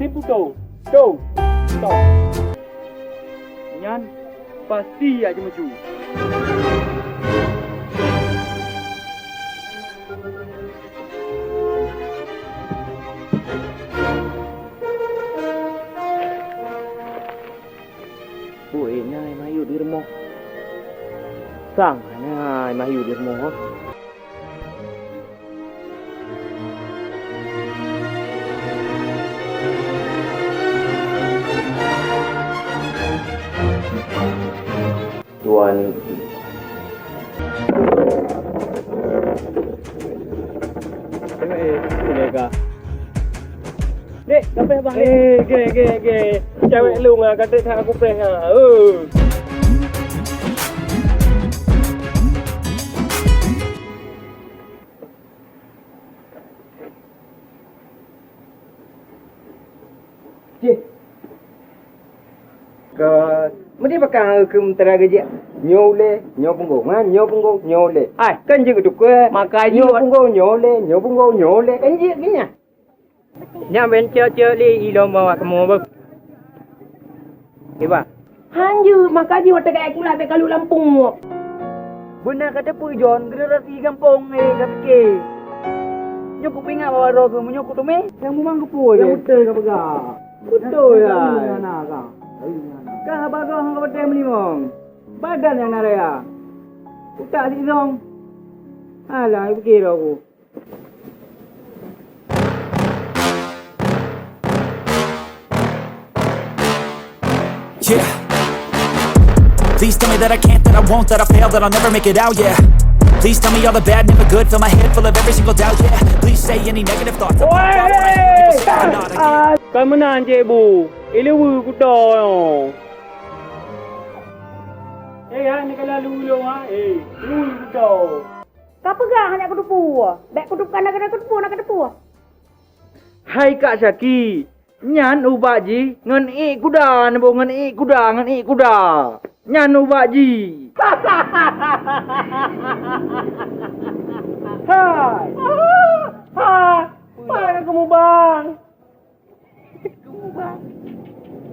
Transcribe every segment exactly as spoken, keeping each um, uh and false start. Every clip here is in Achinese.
Ibu tu, tu, tu. Nyan pasti ya jimeuju. Oi, nyan Mayu di rumoh. Sang, nyan Mayu di rumoh. Tuan. Tengok, eh, boleh kah? Dek, kapeh bang, dek. Eh, ge, ge, ge. Cewek lu ngah, kata tak aku peh ha. Oh. Cih. Ka, meudi pakang keu meutara geujak. Nyoe ulèe, nyoe punggong, ha? Nyoe punggong, nyoe ulèe. Ai, kan jeuet tukée. Maka nyoe jeuet punggong, nyoe ulèe, nyoe punggong, nyoe ulèe. Kan jeuet keu nyan. Nyan ben cok-cok lé ilong bawa kamoe beuh. Iba. Hanjeuet maka jih watèe ka ék kulat bèk kalu lampung. Beuna ka teupeu Jon, generasi gampông, eh, ka pike. Nyoe kupeuingat bak droe keuh, meunyoe kuteumé, nyang mumang keupeue nyang beutôi ka peugah. Beutôi, ai. Ka haba droe hana watèe meulimong. Badan nyang na raya. Utak si zong. Alah, pike droe ku. Yeah. Please tell me that I can't, that I won't, that I fail, that I'll never make it out, yeah. Please tell me all the bad, never good, fill my head full of every single doubt, yeah. Please say any negative thoughts. Ka meunan cit, Bu. Ileue kuto. Eh, ha, ni ka lalu ulôn, ha. Eh, ileue kuto. Ka peugah hana kuteupue. Bèk kuteupue, na kuteupue, na kuteupue. Hai Kak Syaki, nyan ubat jih ngon ék kuda, neuboh ngon ék kuda, ngon ék kuda. Nyan ubat jih. Hai. Hai. Hai, ka keumubang. Keumubang.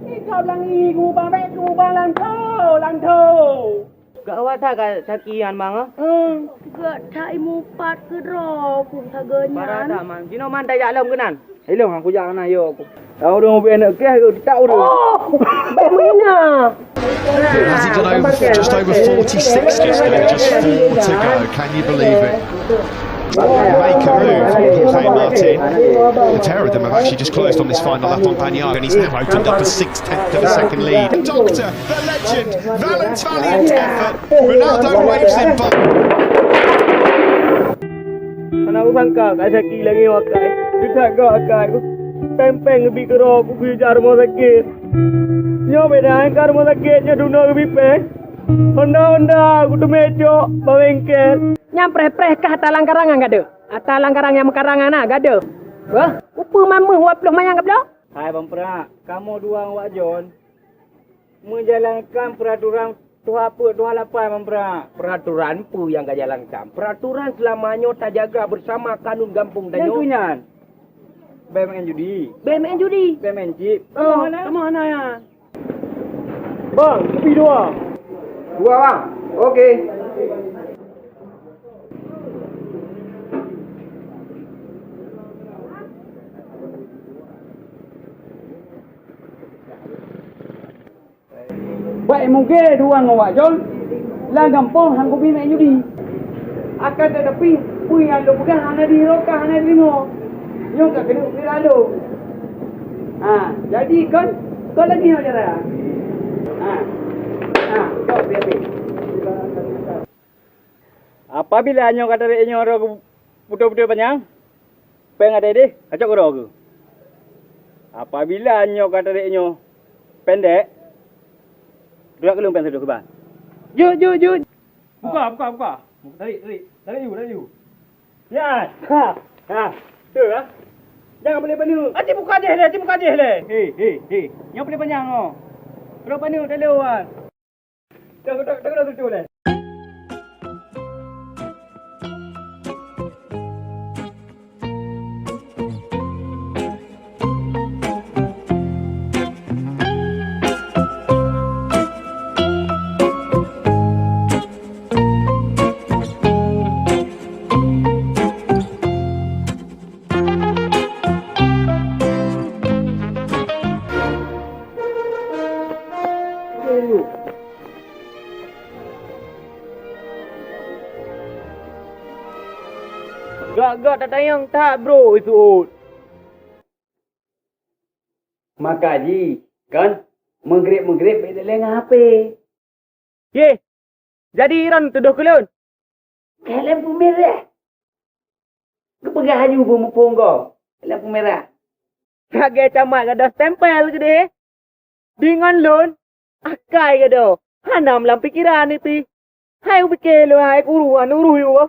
Ikau lang i keumubang, bèk keumubang lam tho, lam tho. Gawat that ka Syaki nyan, Bang, ah. Hmm. Gawat that, imupat keudroe pun sagoe nyan. Parah that, Man. Jinoe Man tajak lom keunan. Ilong aku jak keunan, yo aku. Tahu dong ubé aneuk keh ke tak ureueng. Oh! Bèk meuina. Has he done over, just over forty-six just there, just four to go. Can you believe it? Make a move on Jorge Martin. The terror of them have actually just closed on this final lap on Bagnaia, and he's now opened up a six tenth of a second lead. Doctor, the legend, valiant, valiant effort. Ronaldo waves him by. Hana kusangka Kak Syaki lagèe nyoe akai. Teutat gob akai. Péng-péng geubit keudroe, kukeujak rumoh sakét. Nyoe beda, ka rumoh sakét nyoe dum na geubit péng. Honda-honda kuteumé cok bak bengkel. Nyan preh-preh kah ata lam karang nyan gadôh? Ata lam karang nyang meukarang na gadôh? Beuh, kupeue mameuh dua ploh manyang ka bloe? Hai Bang Prak, kamoe dua ngon Wak Jon meujalankan peuraturan tuha peuet, tuha lapan, Bang Prak. Peuraturan peue nyang ka jalankan? Peuraturan seulama nyoe tajaga beusama kanun gampông tanyoe. Nyan keuh nyan. Bèk main judi. Bèk main judi. Bèk main chip. Oh, kamoe hana nyan. Bang, kupi dua. Dua, Bang. Oke. Bak mugée dua ngon Wak Jon, lam gampông han kubi meu'en judi. Akan teutapi, peue nyang lôn peugah hana jihiroka, hana jiteurimong. Nyoe ka keuneuk viral lom. Ha, jadi kon, kon lagèe nyoe cara. Ha. Ha, kon, biasa. Apabila nyoe ka tarék nyoe rot putôh-putôh panyang, péng até deh, kacok keudroe keuh. Apabila nyoe ka tarék nyoe pendek, duek keuleung péng sidoh kiban. Jeuet, jeuet, jeuet. Buka, buka, buka. Tarik, tarik. Tarik you, tarik you. Ya. Ha. Ha. Betul lah. Jangan boleh paneuk. Até buka deh leh, até buka deh leh. Hei, hei, hei. Nyoe boleh panyang oh. Kalau paneuk dah lewat. Agak tatanyong that, bro, isuôt. Maka jih, kan, meugreb-meugreb bèk dilèe ngon H P. Yeh, jadi Iron tudoh keu lôn? Ka lampu merah. Geupeugah laju beumeupông gob lampu merah. Lagèe camat gadôh stempel keudéh. Deungon lôn, akai gadôh, hana meulam pikeran pih. Hai upike lôn hai kuru anu ruh yue.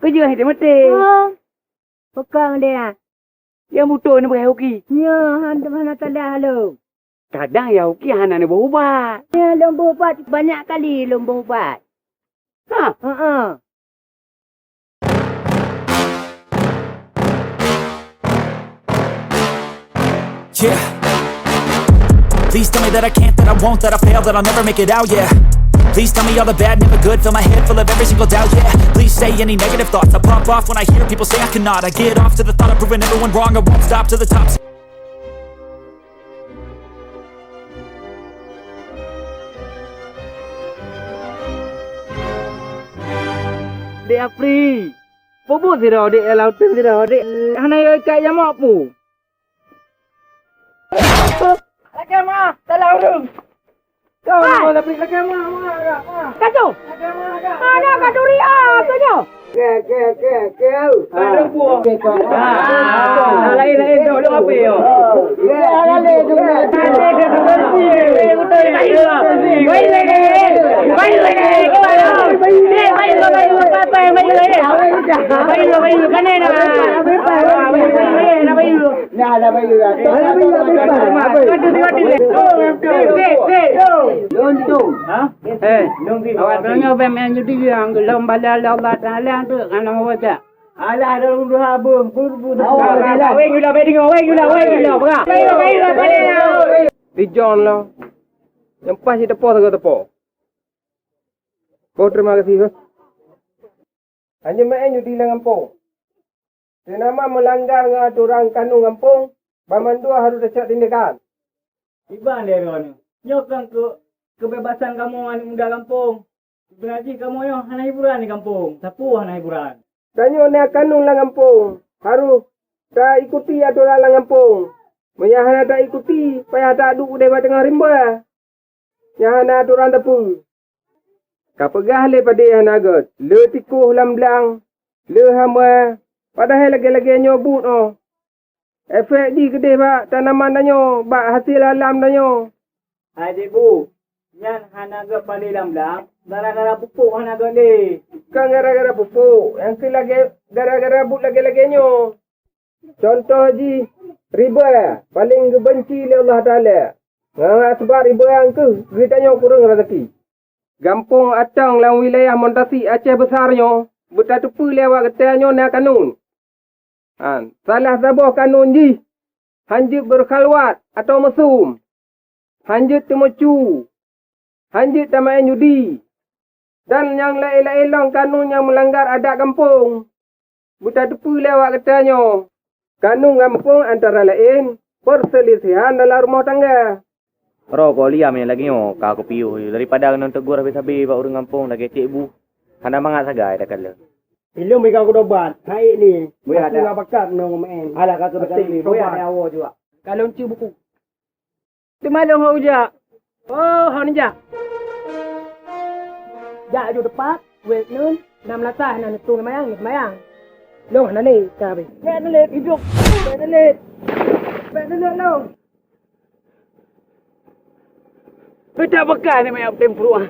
Keujeuh hai teumeute. Ha. Peukong dia. Nyang butôi neuboh uki. Nyoe han hana tadah lôn. Kadang ya uki hana neuboh ubat. Ya lôn boh ubat, banyak kali lôn boh ubat. Ha. Heeh. Yeah. Please tell me that I can't, that I won't, that I fail, that I'll never make it out, yeah. Please tell me all the bad, never good, fill my head full of every single doubt, yeah. Please say any negative thoughts, I pop off when I hear people say I cannot. I get off to the thought of proving everyone wrong, I won't stop to the top. Dek Apri, peue buet sidroe dek lam uteuen sidroe dek? Hana yue ikat jamok pu? Lakèe ma, salah ureueng. Kau nak bola beri lakèe ma, ma, ma. Kacau. Lakèe ma, ma. Ada kanduri ah, tu nyo. Ke, ke, ke, ke. Ada buah. Ke, ke. Ah, lain, lain, tu, tu apa yo? Ke, ada le tu. Baik, baik, baik. Baik, baik, baik. Baik, baik, baik. Baik, baik, baik. Baik, baik, baik. Baik, baik, baik. Nah, dah bayu dah. Dah bayu dah. Lontung. Ha? Eh, awak tanyoe bèk main judi nyang geulom bala lé Allah Taala tu, kana wajah. Alah, dah udah habis, buru-buru. Weh gula, weh gula, weh gula, weh gula, bra. Weh gula, weh gula, weh gula. Ijon lah. Nyang pas jiteupo sagoe teupo. Boh terima kasih, beuh. Hana meu'en judi lam gampông. Seunama meulanggar ngon atoran kanun gampông, banmandua harôh tacok tindakan. Iban lé droeneuh, nyoe kon keu keubebasan kamoe aneuk muda gampông. Sibeuna jih kamoe nyoe hana hiburan di gampông, sapeue hana hiburan. Tanyoe na kanun lam gampông, harôh taikuti atoran lam gampông. Meunyo hana taikuti, payah taduek udeb bak teungoh rimba. Nyan hana atoran teupeu. Ka peugah lé padé hana gèt, le tikoh lam blang, le hama, padahai lagèe-lagèe nyoe buet 'oh. Efek jih keudeh bak tanaman tanyoe, bak hasé alam tanyoe. Hai Teungku, nyan hana gèt padé lam blang, gara-gara pupuk hana gèt lé. Kon gara-gara pupuk, nyang keu lagèe gara-gara buet lagèe-lagèe nyoe. Cuntoh jih, riba, paleng geubenci lé Allah Taala. Ngon sabab riba nyan kheueh geutanyoe kureueng raseuki. Gampông Atong lam wilayah Montasi Aceh Besar nyoe beutateupeue lé awak geutanyoe na kanun. Han, salah saboh kanun jih, han jeuet beukhalwat atawa meusum, han jeuet teumeucu, han jeuet tameu'en judi, dan nyang laén-laén lom kanun nyang meulanggar adat gampông. Beutateupeue lé awak geutanyoe, kanun gampông antara laén peuseulisihan dalam rumoh tangga. Roh kok liam nyang lagèe nyoe ka kupiôh daripada keuneuk teugor habéh-habéh bak ureueng gampông lagèe cek bu. Hana mangat sagai takalon. Ilôn bika kudobat, hai ni. Buya ada. Aku ngapa kat nong main. Alah ka keubeutôi. Tobat. Buya ada awo juga. Kalon ci buku. Teuma lôn ho ujak. Oh, ho nijak. Jak aju tepat, wet nun, nam lasah nan neutông mayang, neutông mayang. Lôn hana lé ka habéh. Bèk neulet, idup. Bèk neulet. Bèk neulet lôn. Beudak beukah ni mayang tem pruah.